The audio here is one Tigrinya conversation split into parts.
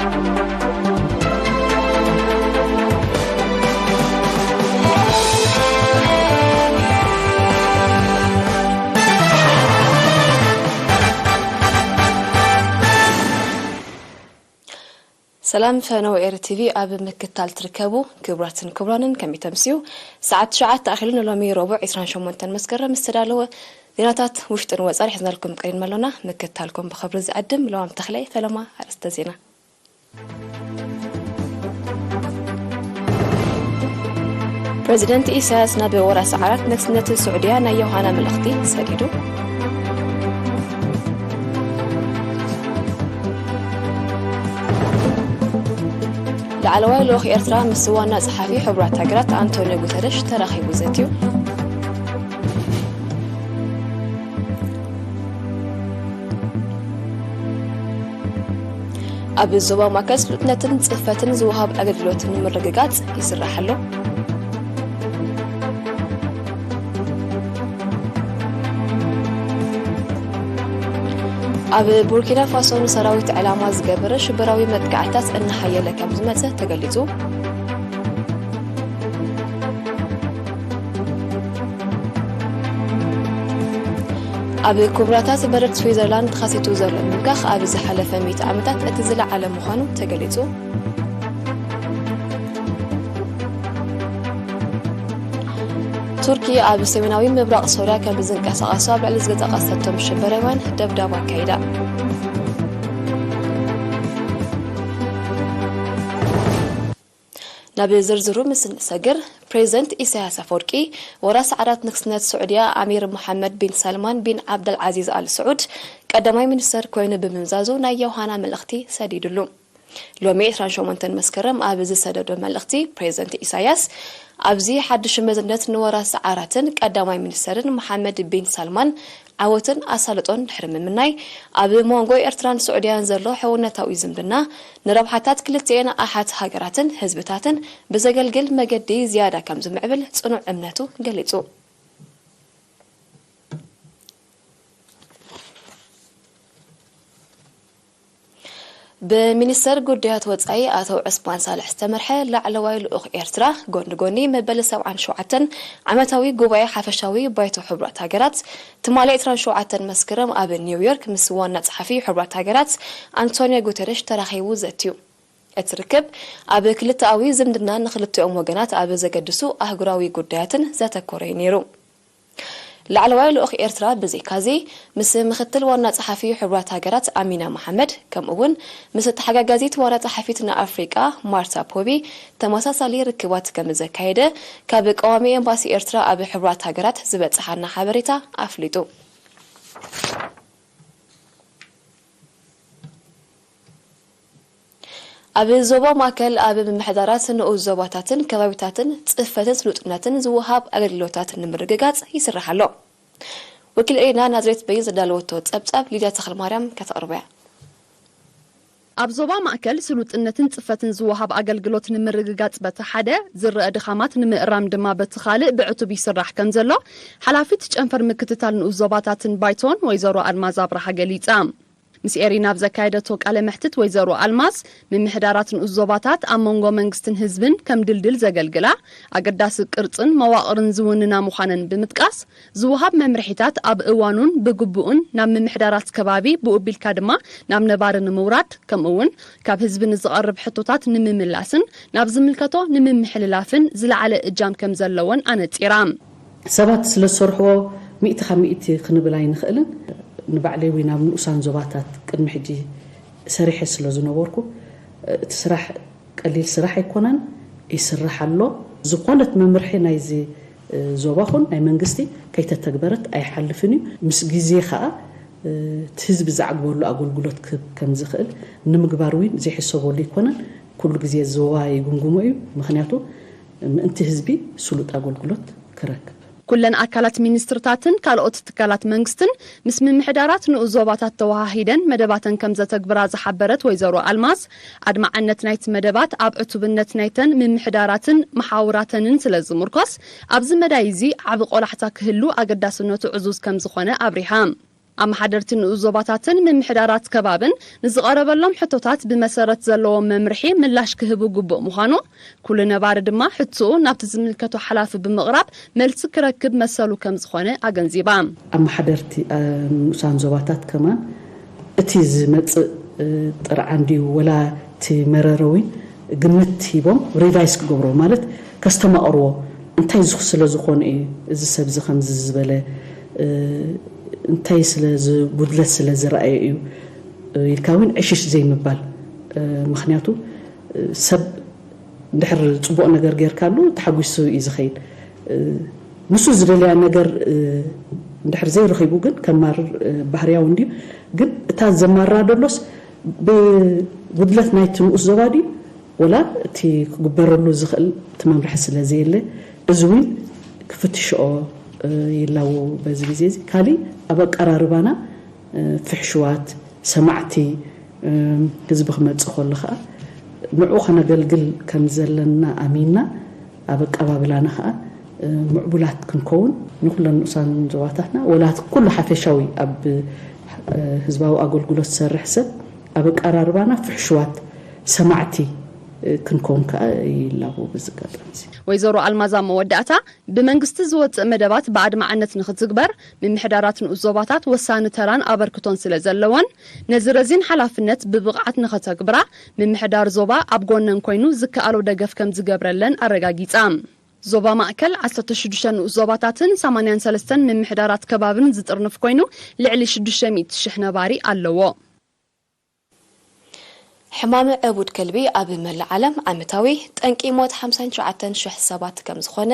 ሰላም ፈነወ ኤር ቲቪ ኣብ ምክታል ትርከቡ ክቡራትን ክቡራንን፣ ከመይ ተምስዩ? ሰዓት ትሽዓተ ኣኺሉ ንሎሚ ረቡዕ ዕስራን ሸሞንተን መስከረም ዝተዳለወ ዜናታት ውሽጥን ወጻኢን ሒዝናልኩም ቀሪብና ኣሎና። ምክታልኩም ብኽብሪ ዝዕድም ለዋም ተኽላይ ፈለማ ኣርእስተ ዜና። ፕረዚደንት ኢሳያስ ናብ ወራሲ ዓራት ንግስነት ስዑድያ ናይ ዮሃና መልእኽቲ ሰዲዱ። ላዕለዋይ ልኡኽ ኤርትራ ምስ ዋና ጸሓፊ ሕቡራት ሃገራት ኣንቶኒዮ ጉተረሽ ተራኺቡ ዘትዩ። ኣብ ዞባ ማእከል ስሉጥነትን ጽፈትን ዝወሃብ ኣገልግሎት ንምርግጋጽ ይስራሕ ኣሎ። ኣብ ቡርኪና ፋሶ ንሰራዊት ዕላማ ዝገበረ ሽበራዊ መጥቃዕትታት እናሓየለ ከም ዝመጸ ተገሊጹ። ኣብ ኩብራታት በረድ ስዊዘርላንድ ተኸሲቱ ዘሎ ምምካኽ ኣብ ዝሓለፈ ሚእቲ ዓመታት እቲ ዝለዓለ ምዃኑ ተገሊጹ። ቱርኪ ኣብ ሰሜናዊ ምብራቕ ሶርያ ከም ዝንቀሳቐሱ ኣብ ልዕሊ ዝጠቐሰቶም ሽበራውያን ደብዳብ ኣካይዳ። ናብ ዝርዝሩ ምስ እንሰግር፣ ፕሬዚደንት ኢሳያስ ኣፈወርቂ ወራሲ ዓራት ንግስነት ስዑድያ ኣሚር መሓመድ ቢን ሳልማን ቢን ዓብደልዓዚዝ ኣል ስዑድ ቀዳማይ ሚኒስተር ኮይኑ ብምምዛዙ ናይ ዮሃና መልእኽቲ ሰዲዱሉ። ሎሚ ዕስራን ሸሞንተን መስከረም ኣብ ዝሰደዶ መልእኽቲ፣ ፕሬዚደንት ኢሳያስ፣ ኣብዚ ሓድሽ መዝነት ንወራሲ ዓራትን ቀዳማይ ሚኒስተርን መሓመድ ቢን ሳልማን ዓወትን ኣሳልጦን ድሕሪ ምምናይ፣ ኣብ መንጎ ኤርትራን ስዑድያን ዘሎ ሕውነታዊ ዝምድና ንረብሓታት ክልቲኤን ኣሓት ሃገራትን ህዝብታትን ብዘገልግል መገዲ ዝያዳ ከም ዝምዕብል ጽኑዕ እምነቱ ገሊጹ። ብሚኒስተር ጉዳያት ወጻኢ ኣቶ ዑስማን ሳልሕ ዝተመርሐ ላዕለዋይ ልኡኽ ኤርትራ፣ ጎኒ ጎኒ መበል ሰብዓን ሸውዓተን ዓመታዊ ጉባኤ ሓፈሻዊ ባይቶ ሕቡራት ሃገራት፣ ትማሊ ዕስራን ሸውዓተን መስከረም ኣብ ኒውዮርክ ምስ ዋና ጸሓፊ ሕቡራት ሃገራት ኣንቶኒዮ ጉተረሽ ተራኺቡ ዘትዩ። እቲ ርክብ ኣብ ክልተኣዊ ዝምድና ንክልቲኦም ወገናት ኣብ ዘገድሱ ኣህጉራዊ ጉዳያትን ዘተኮረ እዩ ነይሩ። ላዕለዋይ ልኡኽ ኤርትራ ብዘይካዚ፣ ምስ ምክትል ዋና ጸሓፊ ሕቡራት ሃገራት ኣሚና መሓመድ፣ ከምኡ እውን ምስ ተሓጋጋዚት ዋና ጸሓፊት ንኣፍሪቃ ማርታ ፖቢ ተመሳሳሊ ርክባት ከም ዘካየደ ካብ ቀዋሚ ኤምባሲ ኤርትራ ኣብ ሕቡራት ሃገራት ዝበጽሓና ሓበሬታ ኣፍሊጡ። ኣብ ዞባ ማእከል ኣብ ምምሕዳራት ንኡስ ዞባታትን ከባቢታትን ጽፈትን ስሉጥነትን ዝወሃብ ኣገልግሎታት ንምርግጋጽ ይስራሕ ኣሎ። ወኪል ኤሪና ናዝሬት በይን ዘዳለወቶ ጸብጻብ ሊድያ ተኽለማርያም ከተቕርቦ እያ። ኣብ ዞባ ማእከል ስሉጥነትን ጽፈትን ዝወሃብ ኣገልግሎት ንምርግጋጽ በቲ ሓደ፣ ዝረአ ድኻማት ንምእራም ድማ በቲ ካልእ ብዕቱብ ይስራሕ ከም ዘሎ ሓላፊት ጨንፈር ምክትታል ንኡስ ዞባታትን ባይቶን ወይዘሮ ኣልማዝ ኣብርሃ ገሊጻ። ምስ ኤሪና ኣብ ዘካየደቶ ቃለ መሕትት ወይዘሮ ኣልማዝ፣ ምምሕዳራት ንኡስ ዞባታት ኣብ መንጎ መንግስትን ህዝብን ከም ድልድል ዘገልግላ፣ ኣገዳሲ ቅርጽን መዋቕርን ዝውንና ምዃነን ብምጥቃስ፣ ዝወሃብ መምርሒታት ኣብ እዋኑን ብግቡእን ናብ ምምሕዳራት ከባቢ፣ ብኡ ኣቢልካ ድማ ናብ ነባሪ ንምውራድ፣ ከምኡ እውን ካብ ህዝቢ ንዝቐርብ ሕቶታት ንምምላስን ናብ ዝምልከቶ ንምምሕልላፍን ዝለዓለ እጃም ከም ዘለወን ኣነጺራ። ሰባት ስለ ዝሰርሕዎ ሚእቲ ካብ ሚእቲ ክንብል ኣይንኽእልን። ንባዕለይ እውን ኣብ ንኡሳን ዞባታት ቅድሚ ሕጂ ሰሪሐ ስለ ዝነበርኩ፣ እቲ ስራሕ ቀሊል ስራሕ ኣይኮነን፣ ይስራሕ ኣሎ። ዝኾነት መምርሒ ናይዚ ዞባ ኹን ናይ መንግስቲ ከይተተግበረት ኣይሓልፍን እዩ። ምስ ግዜ ኸኣ እቲ ህዝቢ ዝዓግበሉ ኣገልግሎት ክህብ ከም ዝኽእል ንምግባር እውን ዘይሕሰበሉ ኣይኮነን። ኩሉ ግዜ ዞባ ይግምግሞ እዩ። ምኽንያቱ ምእንቲ ህዝቢ ስሉጥ ኣገልግሎት ክረክብ። ኩለን ኣካላት ሚኒስትርታትን ካልኦት ትካላት መንግስትን ምስ ምምሕዳራት ንኡስ ዞባታት ተወሃሂደን መደባተን ከም ዘተግብራ ዝሓበረት ወይዘሮ ኣልማዝ፣ ኣድማዕነት ናይቲ መደባት ኣብ ዕቱብነት ናይተን ምምሕዳራትን መሓውራተንን ስለ ዝምርኮስ፣ ኣብዚ መዳይ እዚ ዓቢ ቆላሕታ ክህሉ ኣገዳስነቱ ዕዙዝ ከም ዝኾነ ኣብሪሃ። ኣመሓደርቲ ንኡስ ዞባታትን ምምሕዳራት ከባብን ንዝቐረበሎም ሕቶታት ብመሰረት ዘለዎም መምርሒ ምላሽ ክህቡ ግቡእ ምዃኑ፣ ኩሉ ነባሪ ድማ ሕቶኡ ናብቲ ዝምልከቶ ሓላፊ ብምቕራብ መልሲ ክረክብ መሰሉ ከም ዝኾነ ኣገንዚባ። ኣመሓደርቲ ንኡሳን ዞባታት ከማን እቲ ዝመጽእ ጥርዓን ድዩ ወላ እቲ መረረዊ ግምት ሂቦም ሪቫይስ ክገብሮ ማለት ከስተማቕርዎ እንታይ ዝኹ ስለ ዝኾነ እዩ እዚ ሰብ እዚ ከምዚ ዝበለ እንታይ ስለ ጉድለት ስለ ዝረኣየ እዩ ኢልካ እውን ዕሽሽ ዘይምባል። ምክንያቱ ሰብ ድሕር ፅቡቕ ነገር ጌርካሉ ተሓጒሱ እዩ ዝኸይድ። ንሱ ዝደለያ ነገር ድሕር ዘይረኺቡ ግን ከማርር ባህርያዊ እንድዩ። ግን እታ ዘማራ ደሎስ ብጉድለት ናይቲ ንኡስ ዞባ ድዩ ወላ እቲ ክግበረሉ ዝኽእል እቲ መምርሒ ስለ ዘየለ እዚ እውን ክፍትሽኦ ይላዎ። በዚ ግዜ እዚ ካሊእ ኣብ ኣቀራርባና ፍሕሽዋት ሰማዕቲ ህዝቢ ክመፅእ ከሎ ከዓ ንዑ ከነገልግል ከም ዘለና ኣሚንና ኣብ ኣቀባብላና ከዓ ምዕቡላት ክንከውን ንኩለን ንኡሳን ዞባታትና ወላ ኩሉ ሓፈሻዊ ኣብ ህዝባዊ ኣገልግሎት ዝሰርሕ ሰብ ኣብ ኣቀራርባና ፍሕሽዋት ሰማዕቲ ክንከውን ከዓ ይላቦ። በዚ ኣጋጣሚ እዚ ወይዘሮ ኣልማዝ ኣብ መወዳእታ ብመንግስቲ ዝወፅእ መደባት ብኣድማዕነት ንክትግበር ምምሕዳራት ንኡስ ዞባታት ወሳኒ ተራን ኣበርክቶን ስለ ዘለወን ነዚ ረዚን ሓላፍነት ብብቕዓት ንኸተግብራ ምምሕዳር ዞባ ኣብ ጎነን ኮይኑ ዝከኣሎ ደገፍ ከም ዝገብረለን ኣረጋጊፃ። ዞባ ማእከል ዓሰርተ ሽዱሽተ ንኡስ ዞባታትን ሰማንያን ሰለስተን ምምሕዳራት ከባብን ዝጥርንፍ ኮይኑ ልዕሊ ሽዱሽተ ሚእቲ ሽሕ ነባሪ ኣለዎ። ሕማም ዕቡድ ከልቢ ኣብ መላእ ዓለም ዓመታዊ ጠንቂ ሞት ሓምሳን ትሽዓተን ሽሕ ሰባት ከም ዝኾነ፣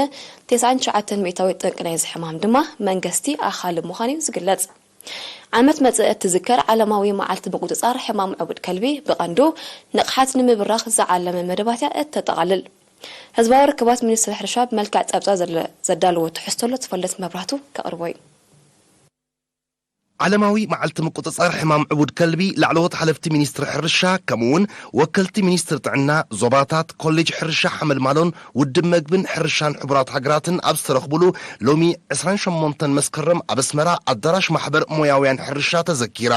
ተስዓን ትሽዓተን ሚእታዊ ጠንቂ ናይዚ ሕማም ድማ መንገስቲ ኣኻሊ ምዃኑ እዩ ዝግለጽ። ዓመት መጽእ እትዝከር ዓለማዊ መዓልቲ ምቁጽጻር ሕማም ዕቡድ ከልቢ ብቐንዱ ንቕሓት ንምብራኽ ዝዓለመ መደባት እያ እተጠቓልል። ህዝባዊ ርክባት ሚኒስትሪ ሕርሻ ብመልክዕ ጸብጻብ ዘለ-፣ ዘዳለዎ ትሕዝቶ ኣሎ። ትፈልጥ መብራህቱ ከቕርቦ እዩ። ዓለማዊ መዓልቲ ምቁጽጻር ሕማም ዕቡድ ከልቢ ላዕለዎት ሓለፍቲ ሚኒስትሪ ሕርሻ ከምኡውን ወከልቲ ሚኒስትሪ ጥዕና፣ ዞባታት፣ ኮሌጅ ሕርሻ ሓመልማሎን ውድብ መግብን ሕርሻን ሕቡራት ሃገራትን ኣብ ዝተረኽቡሉ ሎሚ ዕስራን ሸሞንተን መስከረም ኣብ ኣስመራ ኣዳራሽ ማሕበር ሞያውያን ሕርሻ ተዘኪራ።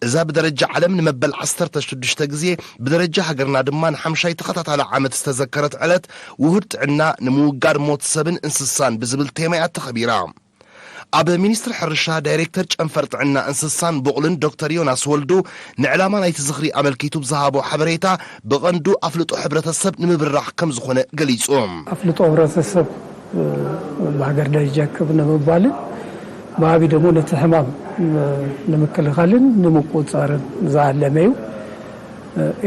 እዛ ብደረጃ ዓለም ንመበል ዓሰርተ ሽዱሽተ ግዜ ብደረጃ ሃገርና ድማ ንሓምሻይ ተኸታታሊ ዓመት ዝተዘከረት ዕለት ውሁድ ጥዕና ንምውጋድ ሞት ሰብን እንስሳን ብዝብል ቴማ እያ ተኸቢራ። ኣብ ሚኒስትሪ ሕርሻ ዳይሬክተር ጨንፈር ጥዕና እንስሳን ቡቕልን ዶክተር ዮናስ ወልዱ ንዕላማ ናይቲ ዝኽሪ ኣመልኪቱ ብዝሃቦ ሓበሬታ ብቐንዱ ኣፍልጦ ሕብረተሰብ ንምብራኽ ከም ዝኾነ ገሊጹ። ኣፍልጦ ሕብረተሰብ ብሃገር ደረጃ ክብ ንምባልን ብዓቢ ደግሞ ነቲ ሕማም ንምክልኻልን ንምቁጻርን ዝዓለመ እዩ።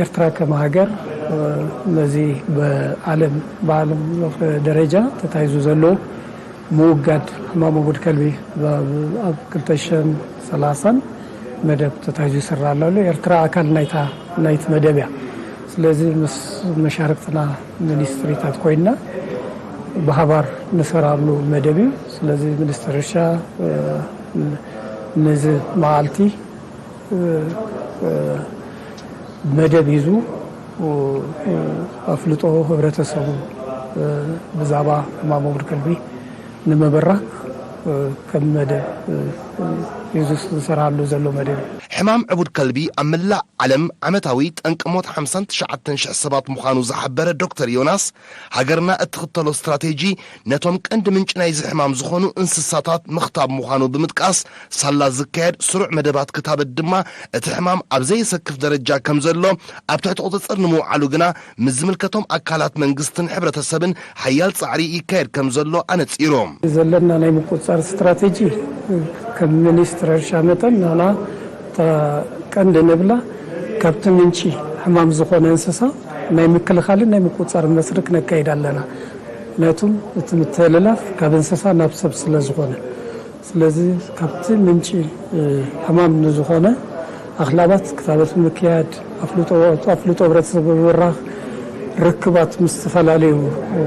ኤርትራ ከም ሃገር ነዚ ብዓለም፣ ብዓለም ለኸ ደረጃ ተታይዙ ዘሎ ምውጋድ ሕማም ዕቡድ ከልቢ ኣብ ክልተ ሽሕን ሰላሳን መደብ ተታይዙ ይስራ ኣሎ። ኤርትራ ኣካል ናይታ፣ ናይቲ መደብ እያ። ስለዚ ምስ መሻርክትና ሚኒስትሪታት ኮይንና ብሓባር ንሰራሉ መደብ እዩ። ስለዚ ሚኒስትሪ ሕርሻ፣ እ፣ ነዚ መዓልቲ፣ እ፣ እ፣ መደብ ሒዙ፣ እ፣ እ፣ ኣፍልጦ ህብረተሰቡ፣ እ፣ ብዛዕባ ሕማም ዕቡድ ከልቢ ንምብራኽ፣ እ፣ ከም መደብ፣ እ፣ እ፣ ሒዙ ዝሰራሉ ዘሎ መደብ እዩ። ሕማም ዕቡድ ከልቢ ኣብ መላእ ዓለም ዓመታዊ ጠንቂ ሞት ሓምሳን ትሽዓተን ሽሕ ሰባት ምዃኑ ዝሓበረ ዶክተር ዮናስ፣ ሃገርና እትኽተሎ ስትራቴጂ ነቶም ቀንዲ ምንጪ ናይዚ ሕማም ዝኾኑ እንስሳታት ምኽታብ ምዃኑ ብምጥቃስ፣ ሳላ ዝካየድ ስሩዕ መደባት ክታበት ድማ እቲ ሕማም ኣብ ዘየሰክፍ ደረጃ ከም ዘሎ፣ ኣብ ትሕቲ ቁጽጽር ንምውዓሉ ግና ምስ ዝምልከቶም ኣካላት መንግስትን ሕብረተሰብን ሓያል ጻዕሪ ይካየድ ከም ዘሎ ኣነጺሩ። ዘለና ናይ ምቁጽጻር ስትራቴጂ ከም ሚኒስትሪ ሕርሻ መጠን ንሕና እታ ቀንዲ ንብላ ካብቲ ምንጪ ሕማም ዝኾነ እንስሳ ናይ ምክልኻልን ናይ ምቁጽጻርን መስርሕ ክነካይድ ኣለና። ምክንያቱም እቲ ምትሕልላፍ ካብ እንስሳ ናብ ሰብ ስለ ዝኾነ፣ ስለዚ ካብቲ ምንጪ፣ እ፣ ሕማም ንዝኾነ ኣኽላባት ክታበት ብምክያድ፣ ኣፍልጦ፣ ኣፍልጦ ህብረተሰብ ብምብራኽ፣ ርክባት ምስ ዝተፈላለዩ፣ እ፣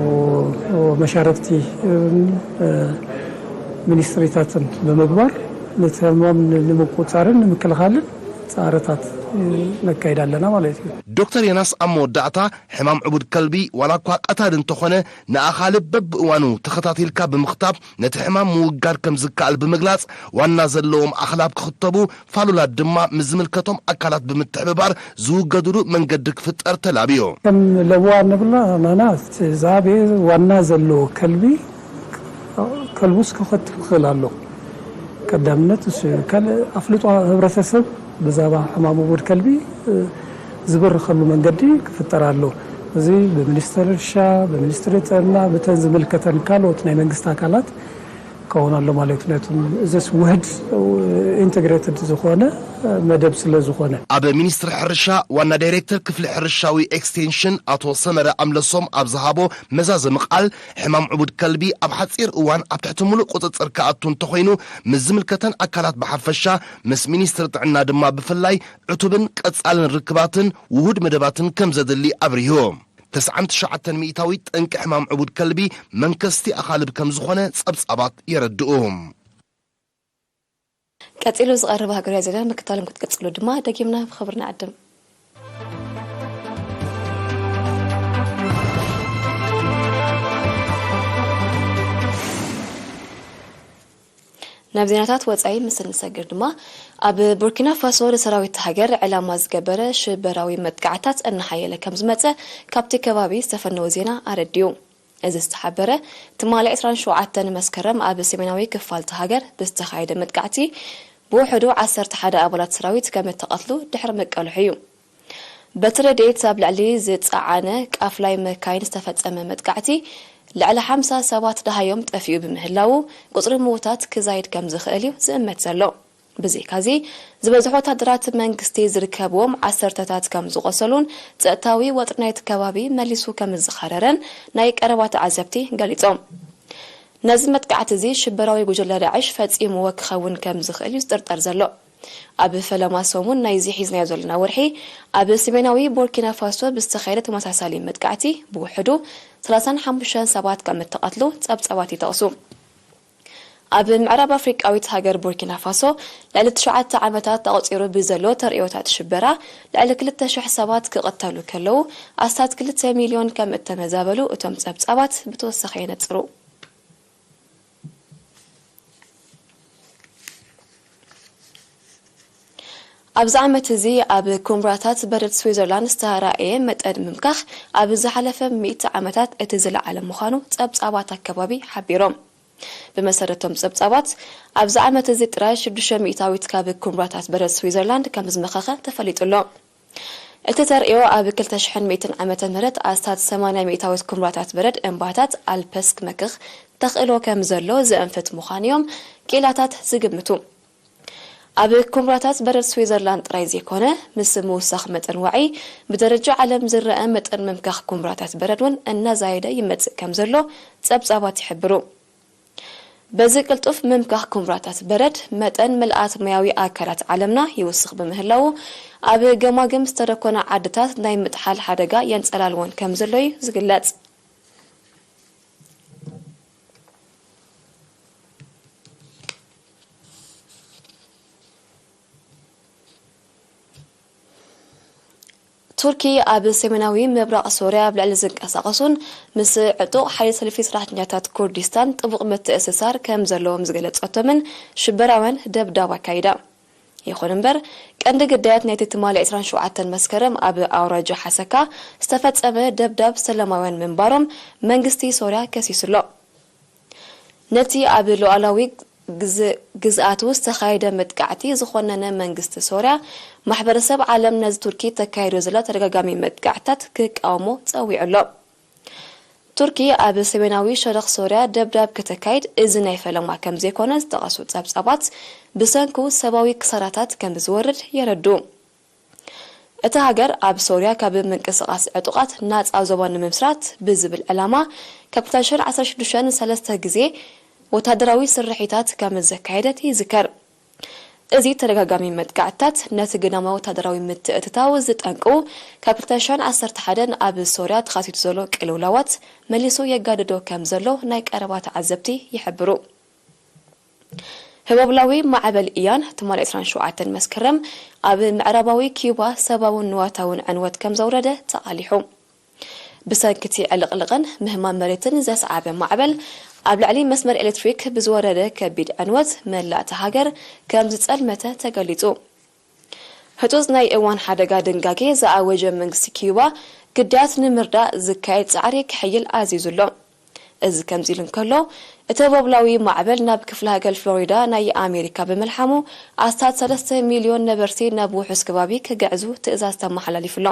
መሻርክቲ፣ እ፣ ሚኒስትሪታትን ብምግባር ነቲ ሕማም ን-፣ ንምቁጻርን ንምክልኻልን ጻዕርታት ነካይድ ኣለና ማለት እዩ። ዶክተር ዮናስ ኣብ መወዳእታ፣ ሕማም ዕቡድ ከልቢ ዋላ እኳ ቀታሊ እንተኾነ፣ ንኣኻልብ በብእዋኑ ተኸታቲልካ ብምኽታብ ነቲ ሕማም ምውጋድ ከም ዝከኣል ብምግላጽ፣ ዋና ዘለዎም ኣኽላብ ክኽተቡ፣ ፋሉላት ድማ ምስ ዝምልከቶም ኣካላት ብምትሕብባር ዝውገድሉ መንገዲ ክፍጠር ተላብዮ። ከም ለበዋ እንብላ ናና እቲ ዝዓበየ ዋና ዘለዎ ከልቢ፣ ከልቡስ ክኸትብ ክኽእል ኣሎ። ቀዳምነት እሱ እዩ። ካልእ ኣፍልጦ ህብረተሰብ ብዛዕባ ሕማም ዕቡድ ከልቢ፣ እ፣ ዝበርኸሉ መንገዲ ክፍጠር ኣሎ። እዚ ብሚኒስትሪ እርሻ፣ ብሚኒስትሪ ጥዕና፣ ብተን ዝምልከተን ካልኦት ናይ መንግስቲ ኣካላት ክኸውን ኣሎ ማለት እዩ። ምክንያቱም እዚስ ውህድ፣ እ፣ ኢንተግሬትድ ዝኾነ፣ እ፣ መደብ ስለ ዝኾነ። ኣብ ሚኒስትሪ ሕርሻ ዋና ዳይሬክተር ክፍሊ ሕርሻዊ ኤክስቴንሽን ኣቶ ሰመረ ኣምለሶም ኣብ ዝሃቦ መዛዘሚ ቃል፣ ሕማም ዕቡድ ከልቢ ኣብ ሓጺር እዋን ኣብ ትሕቲ ምሉእ ቁጽጽር ክኣቱ እንተኾይኑ፣ ምስ ዝምልከተን ኣካላት ብሓፈሻ፣ ምስ ሚኒስትሪ ጥዕና ድማ ብፍላይ ዕቱብን ቀጻልን ርክባትን ውሁድ መደባትን ከም ዘድሊ ኣብሪሁ። ተስዓን ትሽዓተን ሚእታዊት ጠንቂ ሕማም ዕቡድ ከልቢ መንከስቲ ኣኻልብ ከም ዝኾነ ጸብጻባት የረድኡ። ቀጺሉ ዝቐርብ ሃገራዊ ዜና ምክታሎም ክትቅጽሉ ድማ ደጊምና ብኽብሪ ንዕድም። ናብ ዜናታት ወጻኢ ምስ እንሰግር ድማ፣ ኣብ ቡርኪና ፋሶ ንሰራዊት ሃገር ዕላማ ዝገበረ ሽበራዊ መጥቃዕታት እናሓየለ ከም ዝመጸ ካብቲ ከባቢ ዝተፈነወ ዜና ኣረዲኡ። እዚ ዝተሓበረ ትማሊ ዕስራን ሸውዓተን መስከረም ኣብ ሰሜናዊ ክፋል እታ ሃገር ብዝተኻየደ መጥቃዕቲ ብውሕዱ ዓሰርተ ሓደ ኣባላት ሰራዊት ከም እተቐትሉ ድሕሪ ምቅልሑ እዩ። በቲ ረድኤት ኣብ ልዕሊ ዝጸዓነ ቃፍላይ መካይን ዝተፈጸመ መጥቃዕቲ ልዕሊ ሓምሳ ሰባት ደሃዮም ጠፊኡ ብምህላዉ፣ ቁጽሪ ምዉታት ክዛይድ ከም ዝኽእል እዩ ዝእመት ዘሎ። ብዘይካዚ፣ ዝበዝሑ ወታደራት መንግስቲ ዝርከብዎም ዓሰርተታት ከም ዝቖሰሉን ጸጥታዊ ወጥሪ ናይቲ ከባቢ መሊሱ ከም ዝኸረረን ናይ ቀረባ ተዓዘብቲ ገሊጾም። ነዚ መጥቃዕቲ እዚ ሽበራዊ ጉጅለ ዳዕሽ ፈጺምዎ ክኸውን ከም ዝኽእል እዩ ዝጥርጠር ዘሎ። ኣብ ፈለማ ሰሙን ናይዚ ሒዝናዮ ዘለና ወርሒ፣ ኣብ ሰሜናዊ ቡርኪና ፋሶ ብዝተኻየደ ተመሳሳሊ መጥቃዕቲ ብውሕዱ ሰላሳን ሓሙሽተን ሰባት ከም እተቐትሉ ጸብጻባት ይጠቕሱ። ኣብ ምዕራብ ኣፍሪቃዊት ሃገር ቡርኪና ፋሶ፣ ልዕሊ ትሽዓተ ዓመታት ኣቑጺሩ ብዘሎ ተርእዮታት ሽበራ፣ ልዕሊ ክልተ ሽሕ ሰባት ክቕተሉ ከለዉ፣ ኣስታት ክልተ ሚልዮን ከም እተመዛበሉ እቶም ጸብጻባት ብተወሳኺ የነጽሩ። ኣብዚ ዓመት እዚ ኣብ ኩምራታት በረድ ስዊዘርላንድ ዝተራእየ መጠን ምምካኽ ኣብ ዝሓለፈ ሚእቲ ዓመታት እቲ ዝለዓለ ምዃኑ ጸብጻባት ኣከባቢ ሓቢሮም። ብመሰረቶም ጸብጻባት፣ ኣብዚ ዓመት እዚ ጥራይ ሽዱሽተ ሚእታዊት ካብ ኩምራታት በረድ ስዊዘርላንድ ከም ዝመኸኸ ተፈሊጡ ኣሎ። እቲ ተርእዮ ኣብ ክልተ ሽሕን ሚእትን ዓመተ ምህረት ኣስታት ሰማንያ ሚእታዊት ኩምራታት በረድ እምባታት ኣልፐስ ክመክኽ ተኽእሎ ከም ዘሎ ዘእንፍት ምዃኑ እዮም ክኢላታት ዝግምቱ። ኣብ ኩምራታት በረድ ስዊዘርላንድ ጥራይ ዘይኮነ፣ ምስ ምውሳኽ መጠን ዋዒ ብደረጃ ዓለም ዝረአ መጠን ምምካኽ ኩምራታት በረድ እውን እናዛየደ ይመጽእ ከም ዘሎ ጸብጻባት ይሕብሩ። በዚ ቅልጡፍ ምምካኽ ኩምራታት በረድ፣ መጠን ምልኣት ማያዊ ኣካላት ዓለምና ይውስኽ ብምህላዉ፣ ኣብ ገማግም ዝተደኮና ዓድታት ናይ ምጥሓል ሓደጋ የንጸላልወን ከም ዘሎ እዩ ዝግለጽ። ቱርኪ ኣብ ሰሜናዊ ምብራቕ ሶርያ ኣብ ልዕሊ ዝንቀሳቐሱን ምስ ዕጡቕ ሓይሊ ሰልፊ ሰራሕተኛታት ኩርዲስታን ጥቡቕ ምትእስሳር ከም ዘለዎም ዝገለጸቶምን ሽበራውያን ደብዳብ ኣካይዳ። ይኹን እምበር፣ ቀንዲ ግዳያት ናይቲ ትማሊ ዕስራን ሸውዓተን መስከረም ኣብ ኣውራጃ ሓሰካ ዝተፈጸመ ደብዳብ ሰላማውያን ምንባሮም መንግስቲ ሶርያ ከሲሱ ኣሎ። ነቲ ኣብ ሉዓላዊ ግዝ-፣ ግዝኣቱ ዝተኻየደ መጥቃዕቲ ዝኾነነ መንግስቲ ሶርያ፣ ማሕበረሰብ ዓለም ነዚ ቱርኪ ተካይዶ ዘላ ተደጋጋሚ መጥቃዕትታት ክቃወሞ ጸዊዑ ኣሎ። ቱርኪ ኣብ ሰሜናዊ ሸነኽ ሶርያ ደብዳብ ከተካይድ እዚ ናይ ፈለማ ከም ዘይኮነ ዝጠቐሱ ጸብጻባት፣ ብሰንኩ ሰብኣዊ ክሳራታት ከም ዝወርድ የረድኡ። እታ ሃገር ኣብ ሶርያ ካብ ምንቅስቓስ ዕጡቓት ናጻ ዞባ ንምምስራት ብዝብል ዕላማ ካብ ክልተ ሽሕን ዓሰርተ ሽዱሽተን ሰለስተ ግዜ ወታደራዊ ስርሒታት ከም ዘካየደት ይዝከር። እዚ ተደጋጋሚ መጥቃዕትታት ነቲ ግዳማዊ ወታደራዊ ምትእትታው ዝጠንቁ፣ ካብ ክልተ ሽሕን ዓሰርተ ሓደን ኣብ ሶርያ ተኸሲቱ ዘሎ ቅልውላዋት መሊሱ የጋድዶ ከም ዘሎ ናይ ቀረባ ተዓዘብቲ ይሕብሩ። ህቦብላዊ ማዕበል ኢያን ትማሊ ዕስራን ሸውዓተን መስከረም ኣብ ምዕራባዊ ኪዩባ ሰብኣውን ንዋታውን ዕንወት ከም ዘውረደ ተቓሊሑ። ብሰንኪ እቲ ዕልቕልቕን ምህማም መሬትን ዘስዓበ ማዕበል፣ ኣብ ልዕሊ መስመር ኤሌክትሪክ ብዝወረደ ከቢድ ዕንወት መላእ እታ ሃገር ከም ዝጸልመተ ተገሊጹ። ህጹጽ ናይ እዋን ሓደጋ ድንጋጌ ዝኣወጀ መንግስቲ ኪዩባ፣ ግዳያት ንምርዳእ ዝካየድ ጻዕሪ ክሕይል ኣዚዙ ኣሎ። እዚ ከምዚ ኢሉ እንከሎ፣ እቲ ህቦብላዊ ማዕበል ናብ ክፍለ ሃገር ፍሎሪዳ ናይ ኣሜሪካ ብምልሓሙ፣ ኣስታት ሰለስተ ሚልዮን ነበርቲ ናብ ውሑስ ከባቢ ክግዕዙ ትእዛዝ ተመሓላሊፉ ኣሎ።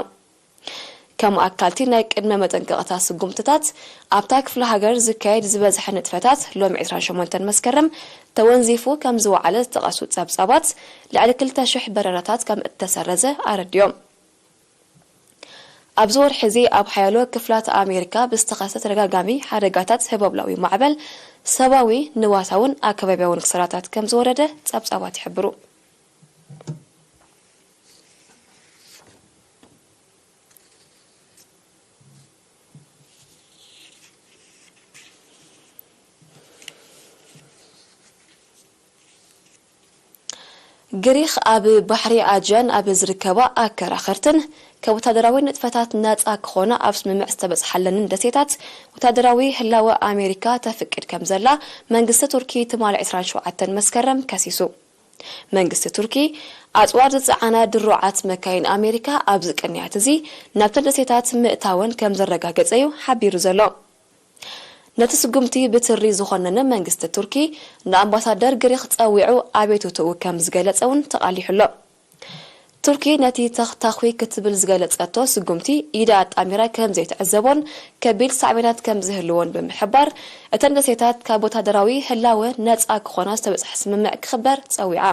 ከም ኣካልቲ ናይ ቅድመ መጠንቀቕታ ስጉምትታት፣ ኣብታ ክፍለ ሃገር ዝካየድ ዝበዝሐ ንጥፈታት ሎሚ ዕስራን ሸሞንተን መስከረም ተወንዚፉ ከም ዝወዓለ ዝጠቐሱ ጸብጻባት፣ ልዕሊ ክልተ ሽሕ በረራታት ከም እተሰረዘ ኣረዲኦም። ኣብዚ ወርሒ እዚ ኣብ ሓያሎ ክፍላት ኣሜሪካ ብዝተኸስተ ተደጋጋሚ ሓደጋታት ህቦብላዊ ማዕበል ሰብኣዊ፣ ንዋታውን ኣከባቢያውን ክሳራታት ከም ዝወረደ ጸብጻባት ይሕብሩ። ግሪኽ ኣብ ባሕሪ ኣጂያን ኣብ ዝርከባ ኣከራኸርትን ካብ ወታደራዊ ንጥፈታት ነጻ ክኾና ኣብ ስምምዕ ዝተበጽሓለንን ደሴታት ወታደራዊ ህላወ ኣሜሪካ ተፍቅድ ከም ዘላ መንግስቲ ቱርኪ ትማሊ ዕስራን ሸውዓተን መስከረም ከሲሱ። መንግስቲ ቱርኪ ኣጽዋር ዝጸዓና ድሩዓት መካይን ኣሜሪካ ኣብዚ ቅንያት እዚ ናብተን ደሴታት ምእታወን ከም ዘረጋገጸ እዩ ሓቢሩ ዘሎ። ነቲ ስጉምቲ ብትሪ ዝኾነነ መንግስቲ ቱርኪ ንኣምባሳደር ግሪኽ ጸዊዑ ኣቤቱትኡ ከም ዝገለጸ እውን ተቓሊሑ ኣሎ። ቱርኪ ነቲ ተኽታኽዊ ክትብል ዝገለጸቶ ስጉምቲ ኢዳ ኣጣሚራ ከም ዘይትዕዘቦን ከቢድ ሳዕቤናት ከም ዝህልዎን ብምሕባር፣ እተን ደሴታት ካብ ወታደራዊ ህላወ ነጻ ክኾና ዝተበጽሐ ስምምዕ ክኽበር ጸዊዓ።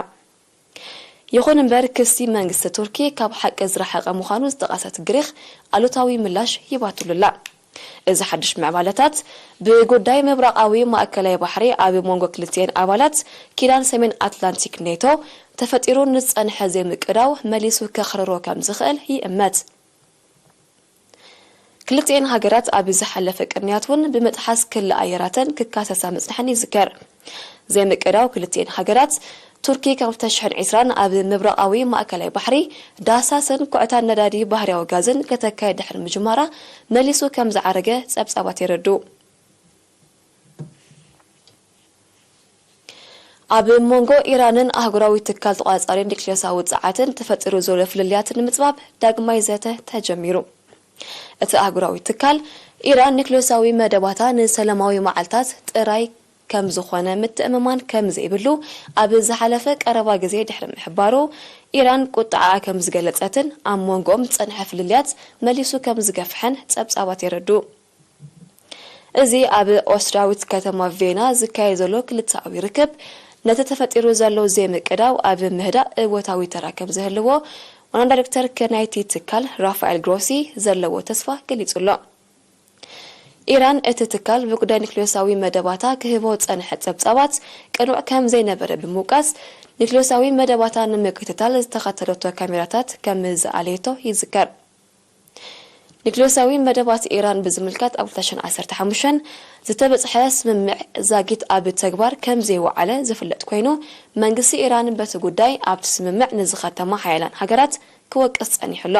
ይኹን እምበር፣ ክሲ መንግስቲ ቱርኪ ካብ ሓቂ ዝረሓቐ ምዃኑ ዝጠቐሰት ግሪኽ ኣሉታዊ ምላሽ ሂባትሉ ኣላ። እዚ ሓድሽ ምዕባለታት፣ ብጉዳይ ምብራቓዊ ማእከላይ ባሕሪ ኣብ መንጎ ክልቲኤን ኣባላት ኪዳን ሰሜን ኣትላንቲክ ኔቶ ተፈጢሩ ንዝጸንሐ ዘይምቅዳው መሊሱ ከኽርሮ ከም ዝኽእል ይእመት። ክልቲኤን ሃገራት ኣብ ዝሓለፈ ቅንያት እውን ብምጥሓስ ክሊ ኣየራተን ክካሰሳ ምጽንሐን ይዝከር። ዘይምቅዳው ክልቲኤን ሃገራት፣ ቱርኪ ካብ ክልተ ሽሕን ዕስራን ኣብ ምብራቓዊ ማእከላይ ባሕሪ ዳህሳስን ኩዕታን ነዳዲ ባህርያዊ ጋዝን ከተካይድ ድሕሪ ምጅማራ፣ መሊሱ ከም ዝዓረገ ጸብጻባት የረድኡ። ኣብ መንጎ ኢራንን ኣህጉራዊ ትካል ተቖጻጻሪ ኒክሌሳዊ ጸዓትን ተፈጢሩ ዘሎ ፍልልያት ንምጽባብ ዳግማይ ዘተ ተጀሚሩ። እቲ ኣህጉራዊ ትካል፣ ኢራን ኒክሌሳዊ መደባታ ንሰላማዊ መዓልታት ጥራይ ከም ዝኾነ ምትእምማን ከም ዘይብሉ ኣብ ዝሓለፈ ቀረባ ግዜ ድሕሪ ምሕባሩ፣ ኢራን ቁጥዓኣ ከም ዝገለጸትን ኣብ መንጎኦም ዝጸንሐ ፍልልያት መሊሱ ከም ዝገፍሐን ጸብጻባት የረድኡ። እዚ ኣብ ኦስትርያዊት ከተማ ቬና ዝካየድ ዘሎ ክልተኣዊ ርክብ፣ ነቲ ተፈጢሩ ዘሎ ዘይምቅዳው ኣብ ምህዳእ እወታዊ ተራ ከም ዝህልዎ ዋና ዳይሬክተር ናይቲ ትካል ራፋኤል ግሮሲ ዘለዎ ተስፋ ገሊጹ ኣሎ። ኢራን እቲ ትካል ብጉዳይ ኒክሌሳዊ መደባታ ክህቦ ዝጸንሐ ጸብጻባት ቅኑዕ ከም ዘይነበረ ብምውቃስ፣ ኒክሌሳዊ መደባታ ንምክትታል ዝተኸተለቶ ካሜራታት ከም ዝኣለየቶ ይዝከር። ኒክሌሳዊ መደባት ኢራን ብዝምልከት ኣብ ክልተ ሽሕን ዓሰርተ ሓሙሽተን ዝተበጽሐ ስምምዕ ዛጊት ኣብ ተግባር ከም ዘይወዓለ ዝፍለጥ ኮይኑ፣ መንግስቲ ኢራን በቲ ጉዳይ ኣብቲ ስምምዕ ንዝኸተማ ሓያላን ሃገራት ክወቅስ ጸኒሑ ኣሎ።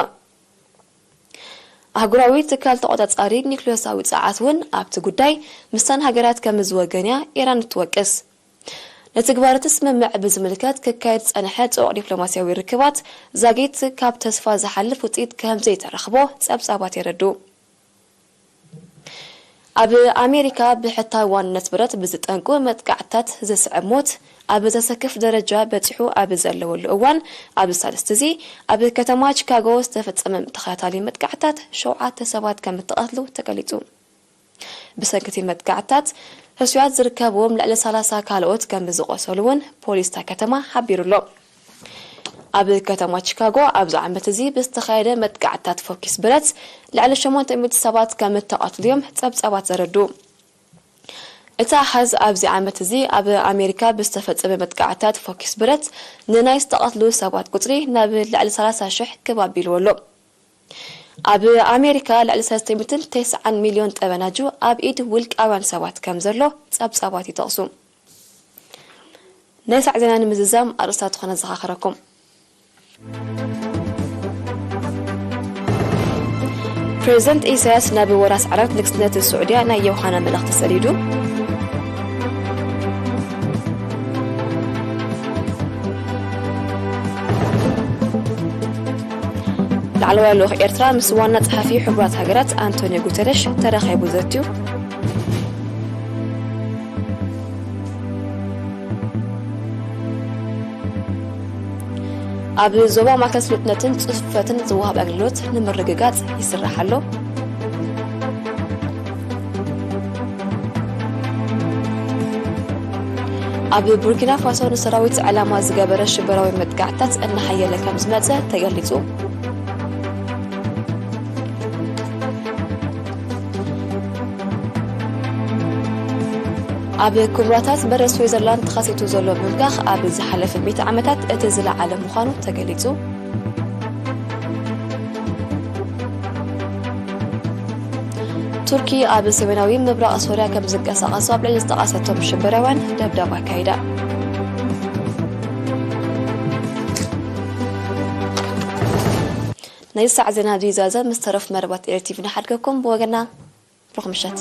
ኣህጉራዊ ትካል ተቖጻጻሪ ኒክሌሳዊ ጸዓት እውን ኣብቲ ጉዳይ ምስታን ሃገራት ከም ዝወገንያ ኢራን ትወቅስ። ንትግባረ እቲ ስምምዕ ብዝምልከት ክካየድ ዝጸንሐ ጽዑቕ ዲፕሎማስያዊ ርክባት ዛጊት ካብ ተስፋ ዝሓልፍ ውጽኢት ከም ዘይተረኽቦ ጸብጻባት የረድኡ። ኣብ ኣሜሪካ ብሕታዊ ዋንነት ብረት ብዝጠንቁ መጥቃዕትታት ዝስዕብ ሞት ኣብ ዘሰክፍ ደረጃ በጺሑ ኣብ ዘለወሉ እዋን፣ ኣብዚ ሳልስቲ እዚ ኣብ ከተማ ቺካጎ ዝተፈጸመ ተኸታታሊ መጥቃዕትታት ሸውዓተ ሰባት ከም እተቐትሉ ተገሊጹ። ብሰንኪ እቲ መጥቃዕትታት ህሱያት ዝርከብዎም ልዕሊ ሰላሳ ካልኦት ከም ዝቖሰሉ እውን ፖሊስ እታ ከተማ ሓቢሩ ኣሎ። ኣብ ከተማ ቺካጎ ኣብዚ ዓመት እዚ ብዝተኻየደ መጥቃዕትታት ፎኪስ ብረት ልዕሊ ሸሞንተ ሚእቲ ሰባት ከም እተቐትሉ እዮም ጸብጻባት ዘረድኡ። እቲ ኣሃዝ ኣብዚ ዓመት እዚ ኣብ ኣሜሪካ ብዝተፈጸመ መጥቃዕትታት ፎኪስ ብረት ንናይ ዝተቐትሉ ሰባት ቁጽሪ ናብ ልዕሊ ሰላሳ ሽሕ ክብ ኣቢልዎ ኣሎ። ኣብ ኣሜሪካ ልዕሊ ሰለስተ ሚእትን ተስዓን ሚልዮን ጠበናጁ ኣብ ኢድ ውልቃውያን ሰባት ከም ዘሎ ጸብጻባት ይጠቕሱ። ናይ ሳዕ ዜና ንምዝዛም ኣርእስታት ዝኾነ ዘኻኸረኩም። ፕሬዚደንት ኢሳያስ ናብ ወራስ ዓረብ ንግስነት ስዑድያ ናይ ዮሃና መልእኽቲ ሰዲዱ። ላዕለዋይ ልኡኽ ኤርትራ ምስ ዋና ጸሓፊ ሕቡራት ሃገራት ኣንቶኒዮ ጉተረሽ ተራኺቡ ዘትዩ። ኣብ ዞባ ማእከል ስሉጥነትን ጽፈትን ዝወሃብ ኣገልግሎት ንምርግጋጽ ይስራሕ ኣሎ። ኣብ ቡርኪና ፋሶ ንሰራዊት ዕላማ ዝገበረ ሽበራዊ መጥቃዕትታት እናሓየለ ከም ዝመጸ ተገሊጹ። ኣብ ኩምራታት በረ ስዊዘርላንድ ተኸሲቱ ዘሎ ምምካኽ ኣብ ዝሓለፈ ሚእቲ ዓመታት እቲ ዝለዓለ ምዃኑ ተገሊጹ። ቱርኪ ኣብ ሰሜናዊ ምብራቕ ሶርያ ከም ዝንቀሳቐሱ ኣብ ልዕሊ ዝጠቐሰቶም ሽበራውያን ደብዳብ ኣካይዳ። ናይ ሳዕ ዜና ዲዛዘ ምስ ተረፍ መርባት ኤር ቲቪ ንሓድገኩም። ብወገና ብሩኽ ምሸት።